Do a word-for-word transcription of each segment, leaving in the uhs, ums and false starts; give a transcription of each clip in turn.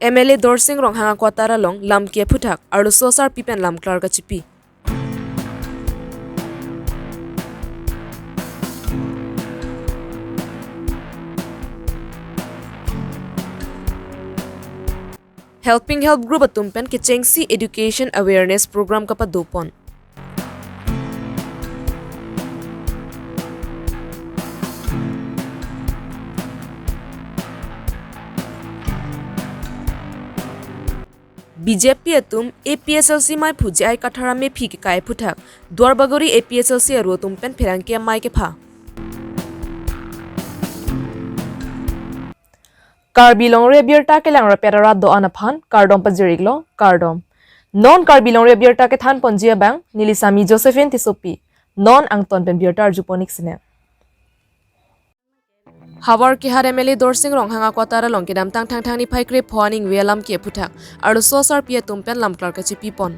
M L A Dorsing Ronghang a-quarter along lamki aphuthak, arloso asarpi pen lamklar kachipi. Helping Help Group atum pen kechengsi education awareness program kapadopon. B J P atum A P S L C maiphu J I Kathar amephi kekai aphuthak, Duarbagori A P S L C aru atum pen pherangke amei kepha. Karbi Longri Abirta kelang rapet arat do-an aphan kardom pajir-iklo, kardom. Non Karbi Longri Abirta kethan ponji abang, neli Sami Josephine Tissopi. Non angton pen birta arjupon-ik sinang. Havar Kehar M L A Dorsing Ronghang a-quarter along kedamtang Thangthang niphai krepho aningve alamki aphuthak, arloso asarpi atum pen lamklar kachipipon.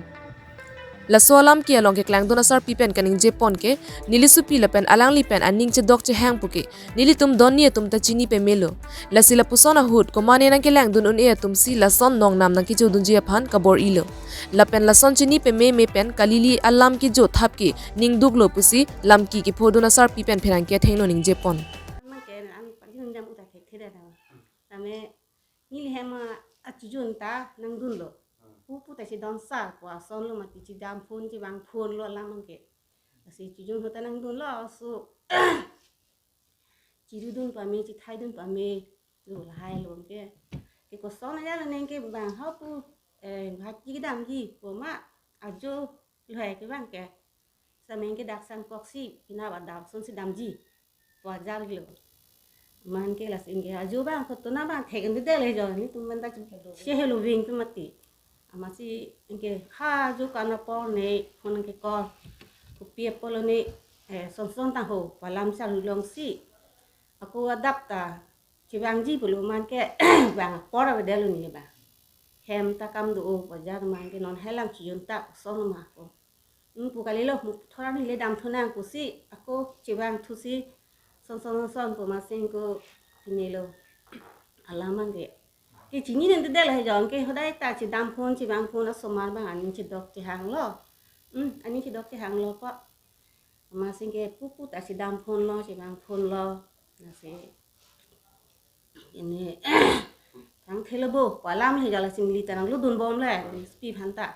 Laso alamki along keklangdun asarpi pen kaningjepon ke, neli sopi lapen alangli pen aning chedok chehang puke, nelitum donni atum ta chini pemelo. Lasi lapuson ahut, komane nangkelangdun un-e atum si lason nongnam nangkejodunji aphan kabor-ilo. Lapen lason chini pememe pen kalili alam kejo thap ke ningduklo pusi lamki kephodun asarpi pen pherangke athengno ningjepon. Mangke an pajin jam uta thek theda da. Tame neli hem achujun ta nangdunlo. Pupu ta si don sar po ason lo mati chidam phone chevang phone lo alam mangke. Lasi chujun ahut ta nangdunlo so. Chirudun pame, chithaidun pame, lo lahai lo ke. Ke koson aja lo neng ke bang hau pu, eh, bhakji kedamji, pu ma ajo lo hai ke bang ke. Sameng ke dak sangkok si, pina ba dak son si damji. Pu ajar lo. Man ke lasi ke ajo bang, kotona bang, thek ende dele jo, nelitum bang ta che helo ving tu mati. Amatsi anke ha ajo kana por ne phone ke call. Kopi apotlo ne, eh, son son tangho pu alam charulong si. Ako adap ta chevangji pulo man ke bang apor avedetlo ne bang. Hem ta kam do-o pu ajar man ke non helang chujun ta son ma ko. Hmm, pu kalilo, mu thora neli damthu nang pusi, ako chevangthu si, son son son son pu masing ko pinelo. Alam mangke. Ke chini nang tedel hai jong ke hodai ta chidam phone chevang phone asomar bang aning chedok chehanglo. Hmm, aning chedok chehanglo ko. Masing ke pupu ta chidam phone lo, chevang phone lo. Lasi. Ini thang thelo bo, pu alam he jala singli ta nanglutdun bomle, S P aphan ta.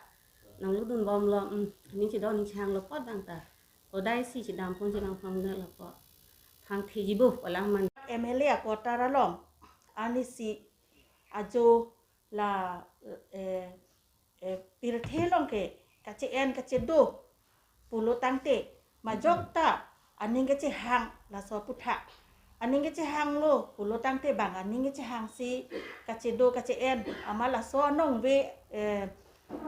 Nanglutdun bomlo, hmm, aning chedok aning chehanglo pot bang ta. Hodai si chidam phone chevang phone lo pot. Thang theji bo, pu alam man. M L A a-quarter along, arnisi ajo la, eh, eh, pirthe along ke kache-en kachedo pulo tangte majok ta aning kachehang laso aphuthak. Aning kachehanglo pulo tangte bang aning kachehang si kachedo kache-en amat laso anong ave, eh,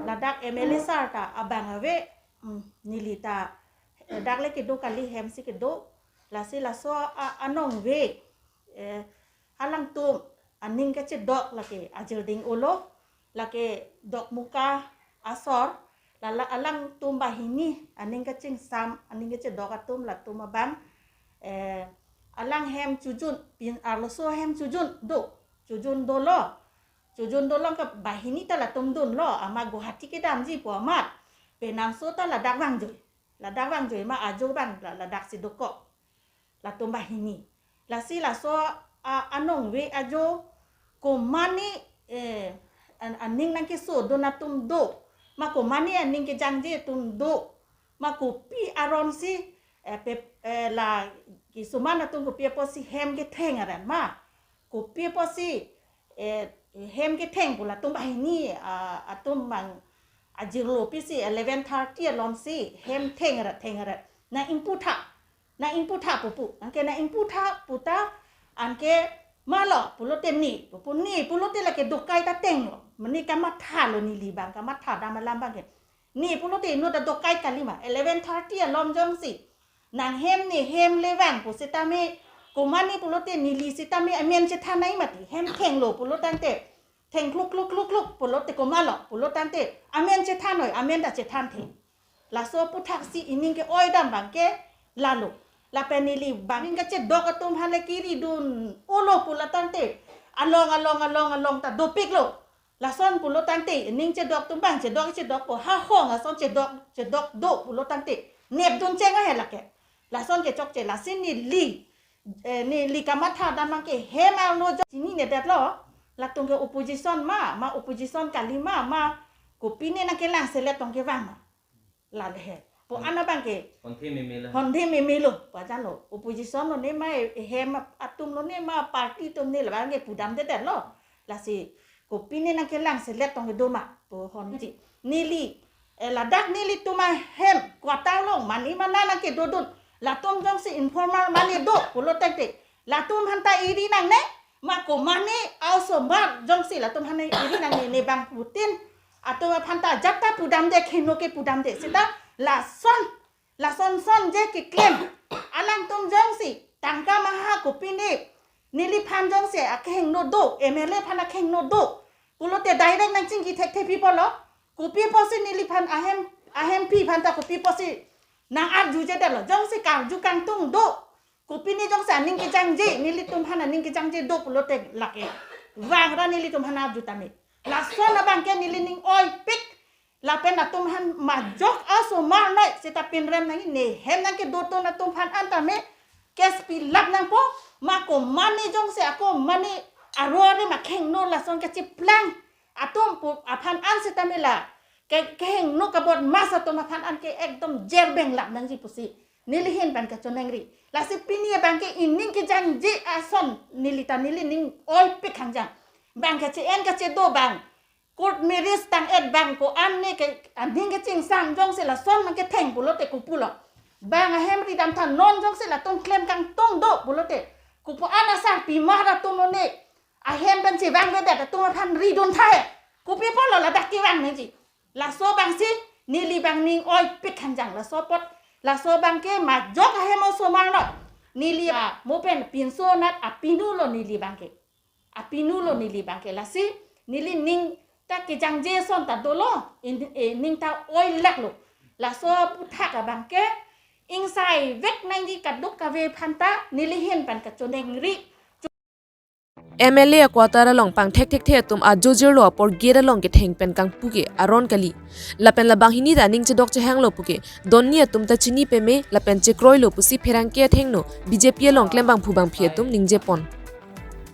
ladak M L A sir ta abang ave, mm, neli ta, eh, dak le kedo kali hem si kedo. Lasi laso a-, anong ave, eh, alangtum aning kachedok lake ajirding olo, lake Dokmoka asor, lala alangtum banghini aning kachingsam, aning kachedok atum latum abang, eh, alang hem chujun, pin arloso hem chujun do, chujun dolo, chujun dolo ke banghini ta latum dunlo, amat Guwahati kedamji pu amat, penangso ta ladak vangjoi, ladak vangjoi ma ajo bang la-, ladak si dokok. Latum banghini. Lasi laso a-, anong ave ajo komane, eh, an-, aning nangkesodun atum do. Ma komane aning kejangje atum do. Ma kopi aron si, eh, pe-, eh, la kisuman atum kopi apotsi hem ketheng aran ma. Kopi apotsi, eh, hem ketheng pu latum banghini, ah, atum mang ajirlo pisi eleven thirty alom si hem theng arat theng arat. Nang ingpu tha. Nang ingpu tha pupu. Anke nang ingpu tha puta anke malo pulote ne. Pupu ne pulote lake dokai ta tenglo. Mane kamatha lo neli bang kamatha dam alam bang ke. Ne pulote inut ta dokai kali ma. Eleven thirty alom jongsi. Nang hem ne hem le vang pu setame komane pulote neli setame amen chethan nai mati. Hem thenglo pulo tangte. Theng kluk kluk kluk kluk pulote komalo pulo tangte. Amen chethan noi, amen ta chethan the. Laso aphuthak si ining ke-oi dam bang ke lalo. Lapen neli bang ning kachedok atum hale kiridun olo pulo tangte. Along, along, along, along ta dopiklo. Lason pulo tangte, ning chedok atum abang, chedok chedokpo, ha hong ason chedok, chedok do pulo tangte nepdun cheng ahe lake. Lason kechokche, lasi neli, eh, neli kamatha dam abangke hem arlo jo chinine detlo. Latum ke opposition ma, ma opposition kali ma, ma kopine nangkelang selet tong kevang ma. Lale he. Po Hmm. An abangke Hon the meme lo. Hon the meme lo, pajan lo. Opposition lone ma, eh, hem atum lone ma, party atum ne labangke pudamde detlo. Lasi kopine nangkelang selet tong kedo ma, po honji. Neli, eh, ladak nelitum ahem, quarter along, mane mana nangkedodun. Latum jongsi informal mane do pulo tangte, latum aphanta iri nangne, ma ko mane a-osomar jongsi latum aphanta iri nangne, ne bangphutin atum aphanta ajat ta pudamde, kheno ke pudamde. Seta lason, lason son je keklem. Alangtum jongsi tangka maha kopine, neliphan jongsi akehingno do, M L A aphan akehingno do pulote direct nangchingki thekthe pi pulo. Kopi pusi neliphan ahem, ahemphi aphanta kopi pusi nang-arjuje detlo. Jongsi karju kangtung do, kopine jongsi aning kejangje, nelitum aphan aning kejangje do pulote lake vangra nelitum aphan arju tame. Lason abangke neli ning oipik. Lapen latum aphan majok a-osomar noi seta pinrem nangji, ne hem nangkedotun atum aphan an tame case pilap nangpo. Ma ko mane jongsi ako mane aro are ma khengno lason kachiplang atum pu aphan an seta mela ke, kehengno kabodmas atum aphan an ke ekdom jer benglap nangji pusi neli ahin pen kachonengri. Lasi pini abangke ining kejangje ason neli ta neli ning oipik hangjang. Bang kache-en kachedo bang, court marriage tang-et bang ko-an ne ke aning kachingsam jongsi lason nangketheng pulote kopulo. Bang ahem ridam tha non jongsi latum klem kangtung do pulote, kopu an asar pima atum lone ahem pen chevangvedet atum aphan ridun tha he. Kopi pulo ladak kevang nangji. Laso abangsi neli abang ning oipik hangjang. Laso apot, laso abangke majok ahem osomar no. Neli a, mo pen pinso anat apinu lo neli abangke. Apinu lo neli abangke. Lasi neli ning ta kejangje ason ta dolo, in, eh, ning ta oilak lo. Laso aputhak abangke ingsaivek nangji kadokave aphanta neli ahin pen kachonengri. M L A a-quarter along pangthek thekthe atum ajojirlo apor gate along ketheng pen kangpu ke aron kali. Lapen la banghini ta aning chedok chehanglo puke, donni atum ta chini peme lapen chekroilo pusi pherangke athengno B J P along klem bangphu bangphi atum ningjepon.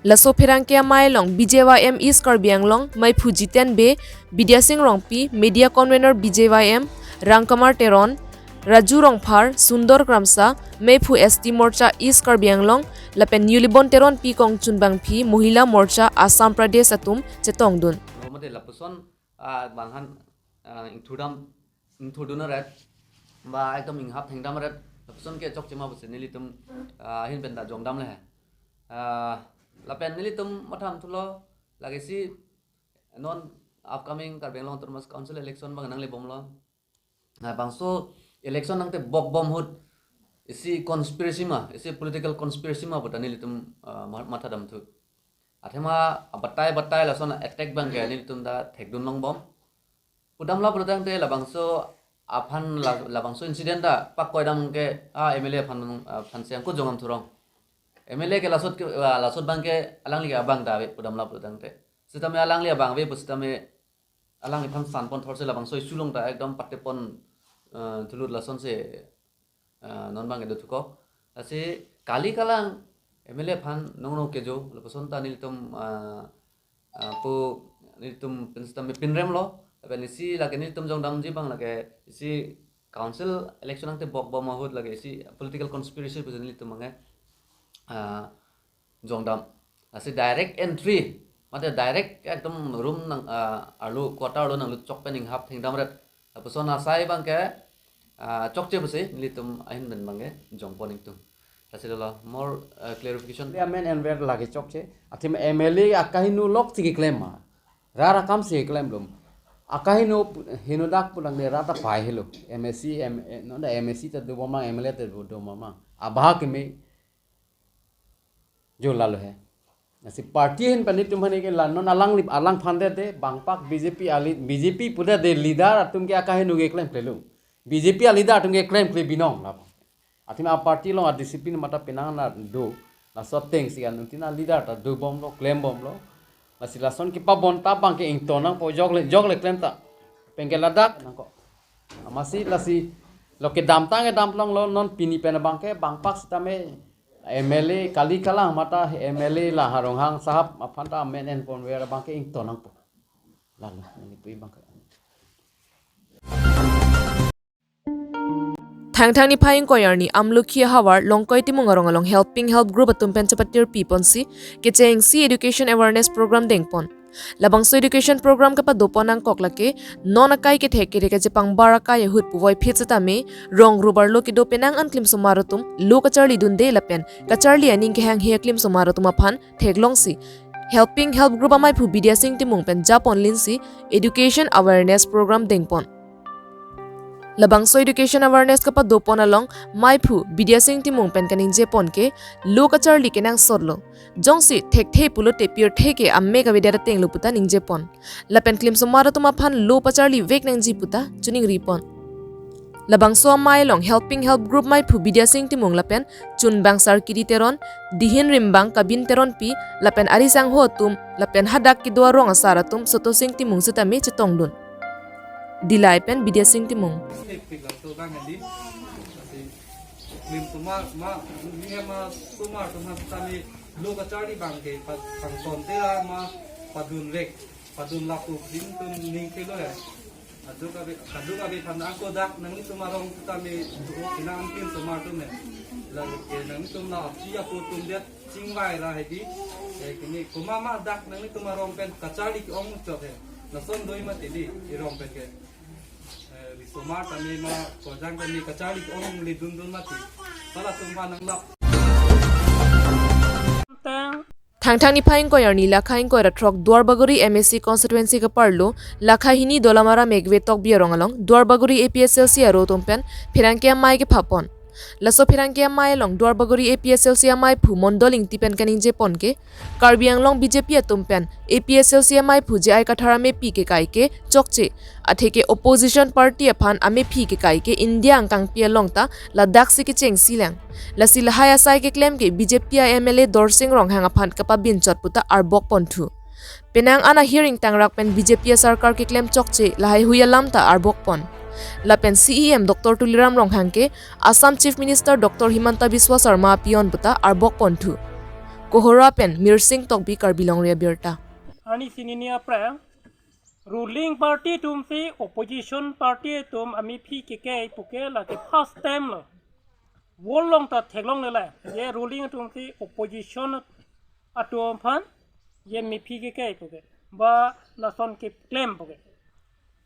Laso pherangke amei along B J Y M East Karbi Anglong, Meiphu Jiten Bey, Bidya Sing Rongpi, media convener B J Y M, Rangkumar Teron, Raju Rongphar, Sundor Kramsa, Meiphu S T Morcha East Karbi Anglong, lapen Newlibon Teronpi kongchun bangphi Mohila Morcha Assam Pradesh atum chetongdun. Mate lapuson, ah, banghan, ah, ingthurdam, ingthurdun aret, ba ekdom inghap thengdam aret, lapuson ke chokche ma pusi nelitum, ah, ahin pen ta jongdam le he. Ah, lapen nelitum matham thulo, lagisi non upcoming Karbi Anglong Autonomous Council election bang nanglebomlo. Labangso election nangtebok bom ahut isi conspiracy ma, isi political conspiracy ma puta nelitum, ah, ma-, mathadam thu. Athema abatai batai lason attack abangke nelitum ta thekdun longbom. Pudamlo pudamtangte labangso aphan la-, labangso incident ta pakoidam ke, ah, M L A aphan, ah, aphan si angko jongdam thurong. M L A ke lasot ke, ah, lasot abangke alangli ke abang ta ave pudamlo pudamtangte. Sitame alangli abang ave pusitame alangliphan sanpon thorsi labangso issue along ta ekdom patepon, eh, thulut lasonsi, eh, non abangke dothuko. Lasi kali kalang M L A aphan nong nong kejo, lapuson ta nelitum, eh, eh, pu nelitum pen sitame pinremlo, lapen isi lake nelitum jongdamji abang lake isi council election nangtebok bom ahut lake isi political conspiracy pusi nelitum abangke, eh, jongdam. Lasi direct entry, mate direct ekdom room nang, ah, arlo quarter arlo nangluchok pen inghap thengdam aret. Lapuson asai abangke, ah, chokche pusi nelitum ahin pen abangke jongpon ingtung. Lasi lalo more, ah, clarification. Amen and ver lagi chokche. Athema M L A akahingno lok si keklem ma. Rat akam si keklem lom. Akahingno pu-, hingno dak pulang de rat apai helo. M A C, M-, eh, non da M A C ta dobom ma, M L A ta do-, dobom ma. Abahak keme jo lalo he. Lasi party ahin pen nelitum aphan ke la non alangli, alangphan de de bangpak B J P ali, B J P pudet de leader atum ke akahingno keklemklelo. B J P a-leader atum keklemkle binong la. Athema a-party along a-discipline mate penang na do. Laso atengsi anuttin a-leader ta dobomlo, klembomlo. Lasi lason kepabonta abangke ington nangpo, jokle, jokle klem ta. Penke ladak nangkok. Amatsi lasi lo kedamtang kedam longlo, non pini pen abangke bangpak sitame M L A kali kalang mate M L A la Ronghang sahab aphan ta amen enponver abangke ington nangpo. Lalu, neli pu abangke. Thangthang niphai ingkoi arni Amlokhi ahavar Longkoi Timung arong along Helping Help Group atum pen chepatirpi ponsi kechengsi education awareness program dengpon. Labangso education program kepadopon nangkok lake non akai kethek kere kachepangbar akai ahut puvoiphit sitame rong rubar lo kedo penang an klimsomar atum lo kacharli dunde lapen kacharli aning kehanghe aklimsomar atum aphan theklongsi Helping Help Group amaiphu Bidya Sing Timung pen japonlinsi education awareness program dengpon. Labangso education awareness kepadopon along maiphu Bidya Sing Timung pen kaningjepon ke lo kacharli kenangsotlo. Jongsi thekthe pulote pirthe ke amek avedet atenglo puta ningjepon. Lapen klimsomar atum aphan lo pacharlivek nangji puta chiningripon. Labangso amei along Helping Help Group maiphu Bidya Sing Timung lapen chunbang Sarkiri Teron, dihin rimbang Kabin Teronpi, lapen ari sangho atum, lapen hadak kedo arong asar atum Soto Sing Timung sitame chetongdun. Dillai pen Bidya Sing Timung. Klimsomar, ma, ni ma somar atum aphan sitame lo kacharli abangke pa-, pangton te ra ma padunvek, padun lapu jin tum ning thelo he. Kadokave, kadokave aphan ako dak nanglitum arong sitame, pinang klimsomar atum he. Lake nanglitum la aphi apo atum det chingvai ra hedi. Eh, kini komat ma dak nanglitum arong pen kacharli ke-ong chot he. Lason doi mati di, erong pen ke. Eh, risomar tame ma, kojang tame kacharli ke-ong le dundun mati. Pala tum ba nanglap. Thangthang niphai ingkoi arni Lakha ingkoi ra throk Duarbagori M A C constituency keparlo Lakha hini Dolamara Megve Tokbi arong along Duarbagori A P S L C aro atum pen pherangke amei kephapon. Laso pherangke amei along Duarbagori A P S L C amaiphu Mondol Ingti pen kaningjepon ke Karbi Anglong B J P atum pen A P S L C amaiphu J I Kathar amepi kekai ke chokche, atheke opposition party aphan amephi kekai ke India angkangpi along ta ladaksi kechengsi lang. Lasi lahai asai keklem ke B J P a M L A Dorsing Ronghang aphan kapabinchot puta arbok ponthu. Penang an ahir ingtangrak pen B J P a sarkar keklem chokche lahaihui alam ta arbok pon. Lapen C E M Doctor Tuliram Ronghang ke Assam Chief Minister Doctor Himanta Biswa Sarma apion puta arbok ponthu. Kohora pen Mirsing Tokbi, Karbi Longri Abirta. Ani sinini apre ruling party atumsi opposition party atum amephi kekai puke lake first time lo. World along ta theklongle la. Je ruling atumsi opposition atum aphan je mephi kekai puke. Ba lason keklem puke.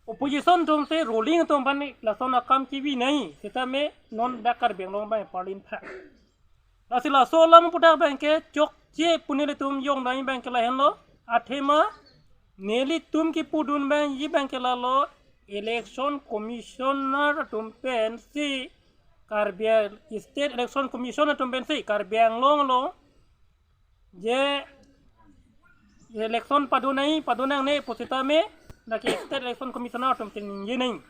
Opposition atumsi ruling atum aphan lason akam kebi nangji. Sitame non dak Karbi Anglong abang parlin pha. Lasi laso alam puthak abangke chokche pu nelitum jong dang abangke lahenlo. Athema nelitum kipudun abang abangke lalo, Election Commissioner atum pensi Karbi Ang-, State Election Commission atum pensi Karbi Anglong along je election padun nangji, padun nangne pusitame lake State Election Commissioner atum chiningje nangji.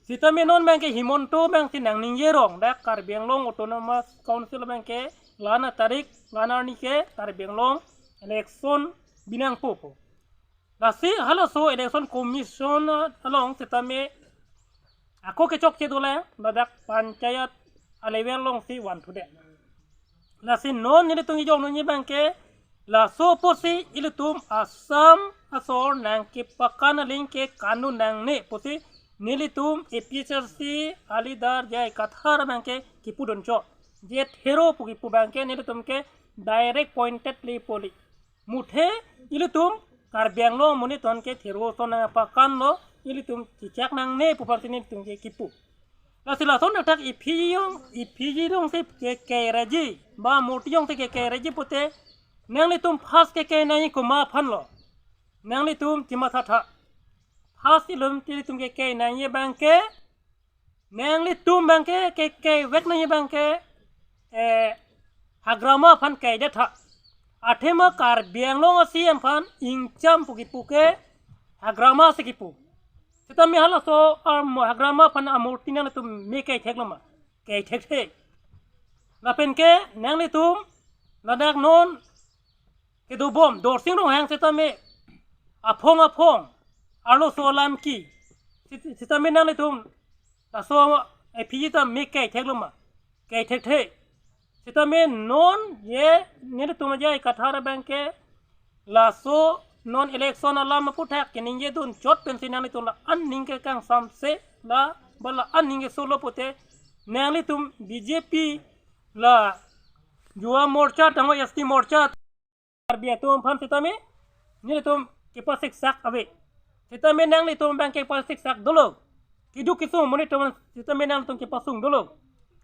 Sitame non abangke Himanta abangsi nangningje rong dak Karbi Anglong Autonomous Council abangke la-an atarik, la-an arni ke Karbi Anglong election binang pupo. Lasi halaso Election Commission along sitame ako kechokche dolang, ladak panchayat a-level alongsi vanthudet. Lasi non nelitum ijong nangji abangke laso apotsi ilitum Assam asor nangkepakan aling ke kanun nangne pusi nelitum A P H L C a-leader J I Kathar abangke kipudun chot. Je thero pu kipu abangke nelitum ke direct pointedly poli. Muthe ilitum Karbi Anglong amonit atum ke thero ason nangpakanlo, ilitum chechak nangne pu aphansi nelitum ke kipu. Lasi lason athak iphi jong, iphi jongsi kekai raji, ba murti jongsi kekai raji pute, nanglitum first kekai nangji komat aphanlo. Nanglitum chimathatha. First ilum ilitum kekai nangji abangke, nanglitum abangke kekai vek nangji abangke, eh, hagrama aphan kaidetha. Athema Karbi Anglong a-C E M aphan ingcham pu kipu ke hagrama si kipu. Sitame halaso, um, hagrama aphan amurti nanglitum me kaithek loma. Kaithek the. Lapen ke nanglitum ladak non kedobom, Dorsing Ronghang sitame aphong aphong arloso alam ki. Sit-, sitame nanglitum laso apiji ta me kai thekloma, kai thekthe. Sitame non je nelitum aja Kathar abang ke laso non election alam aphuthak keningjedun chot pensi nanglitum la aning ke kangsamse, la ba la aning ke solo pute nanglitum B J P la Yuva Morcha tangho S T Morcha Karbi atum aphan sitame nelitum kepasiksak ave. Sitame nanglitum abang kepasiksak dolo. Keduk kesung monit atum sitame nanglitum kepasung dolo.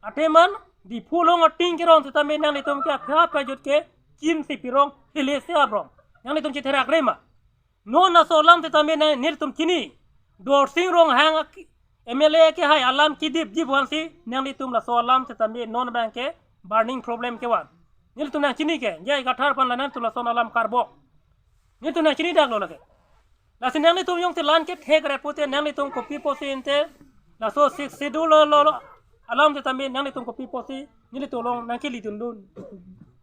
Athema Diphu along ating kerong sitame nanglitum ke apha pajut ke chin si pirong hile se abrong. Nanglitum chitherak rema. Non laso alam sitame nang nelitum chini. Dorsing Ronghang ak-, M L A kehai alam kedip ji buan si nanglitum laso alam sitame non abang ke burning problem kevan. Nelitum nangchini ke, J I Kathar aphan la nangtum lason alam karbok. Nelitum nangchini daklo lake. Lasi nanglitum jongsi lan kethek rep pute nanglitum kopi pusi ante laso Sixth Schedule lo, lo, lo alam sitame nanglitum kopi pusi nelitum along nangkelidundun.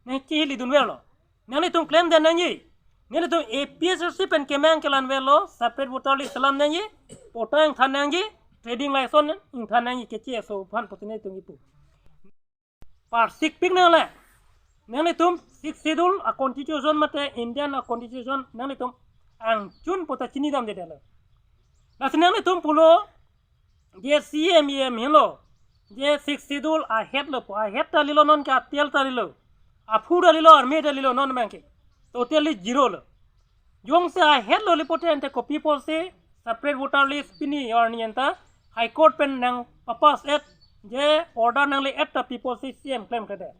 Nangkelidunverlo. Nanglitum klemdun nangji. Nelitum A P H L C pen kemang kelang verlo, separate voter list selam nangji, patta ingthan nangji, trading license ingthan nangji, keche aso aphan pute nelitum kipu. Parsikpik nangle. Nanglitum Sixth Schedule a constitution mate Indian a constitution nanglitum angchun pute chinidamde detlo. Lasi nanglitum pulo je C M E M henlo, je Sixth Schedule ahet lo pu, ahet ta lilo non ke atel ta lilo, aphu ta lilo, army ta lilo non abang ke. Totally zero lo. Jongsi ahet lo li pute ante kopi pusi separate voter list pini arni anta High Court pen nangpapass et je order nangle et ta pi pusi C M klemkledet.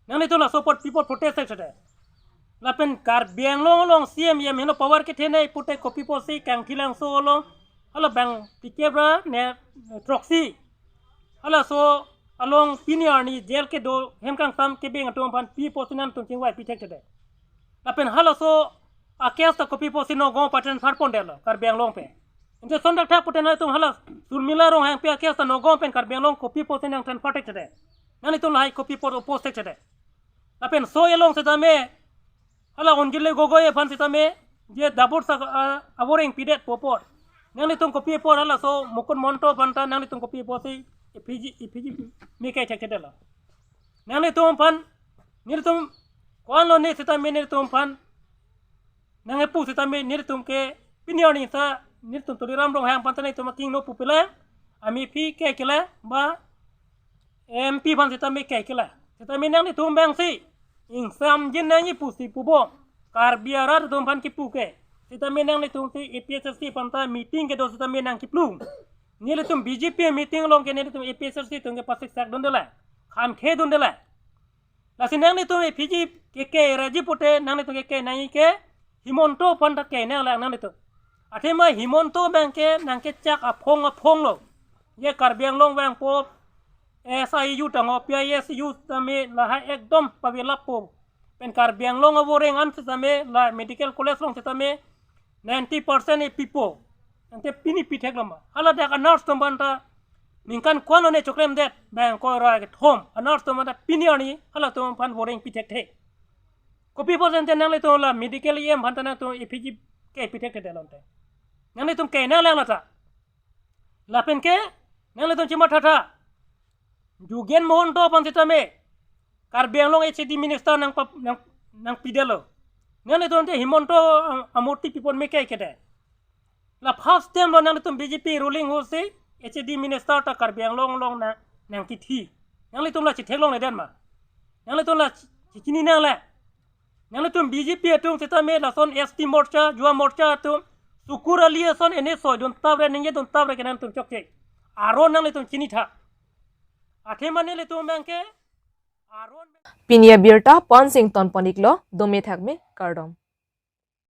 Nanglitum laso apot pi apot protest thekthe. Lapen Karbi Anglong along C M E M henlo power kethenei pute kopi pusi Kangthilangso along hala bang T K Bra ne throksi. Halaso along pini arni jail kedo hem kangsam kebeng atum aphan pi pusi nangtum chingvai pi thekthe. Lapen halaso a case ta kopi pusi Nagaon pen transfer pondetlo Karbi Anglong pen. Ante lason thakthak pute nangtum hala Surmila Ronghangpi a case ta Nagaon pen Karbi Anglong kopi pusi nangtransfer thekthe. Nanglitum lahai kopi pu oppose thekthe. Lapen so along sitame hala Anjali Gogoi aphan sitame je dabur sa, ah, avoreng pidet pu apot. Nanglitum kopi apot halaso Mukund Mahanta aphan ta nanglitum kopi pusi A P G, A P G me kai thekthedetlo. Nanglitum aphan, nelitum ko-an lone sitame nelitum aphan nangkepu sitame nelitum ke pini arni ta nelitum Tuliram Ronghang aphan ta nelitum akingno pupelang, amei aphi ke kelang ba M P aphan sitame ke kelang. Sitame nanglitum abang si ingsamjin nangji pusi pubom. Karbi arat atum aphan kipu ke. Sitame nanglitum si A P H L C aphan ta meeting kedo sitame nangkiplung. Nelitum B J P meeting along ke nelitum A P H L C atum ke pasiksakdundelang, khamkhedundelang. Lasi nanglitum A P G ke ke raji pute nanglitum ke ke nangji ke Himanta aphan ta ke nanglang nanglitum. Athema Himanta abang ke nangkechak aphong aphong lo. Je Karbi Anglong vangpo S I U tangho P I S U tame lahai ekdom pavilappo. Pen Karbi Anglong avoreng an sitame la medical college along sitame ninety percent e pipo. Ante pini pi thekloma. Hala dak a-nurse atum aphan ta ningkan ko-an lone choklemdet bang ko ra kethom. A-nurse atum aphan ta pini arni halatum aphan voreng pi thekthe. Kopi pusi ante nanglitum la medical E M aphan ta nangtum A P G ke pi thekthedetlo ante. Nanglitum ke nanglang lata. Lapen ke nanglitum chimathatha. Jugen Mahanta aphan sitame Karbi Anglong H A D minister nang pap-, nang, nangpidetlo. Nanglitum ante Himanta am-, amurti pipon me kai kede. La first time lo nanglitum B J P ruling ahut si H A D minister ta Karbi Anglong along nang, nangkithi. Nanglitum la chitheklongledet ma. Nanglitum la chi-, chini nanglang. Nanglitum B J P atum sitame lason S T Morcha, Yuva Morcha atum, Sukur Ali ason ene soidun tap re ningjedun tap re ke nangtum chokche. Aron nanglitum chinitha. Athema nelitum abang ke, aron Pini abirta pon sing ton pon-iklo, dome thakme, kardom.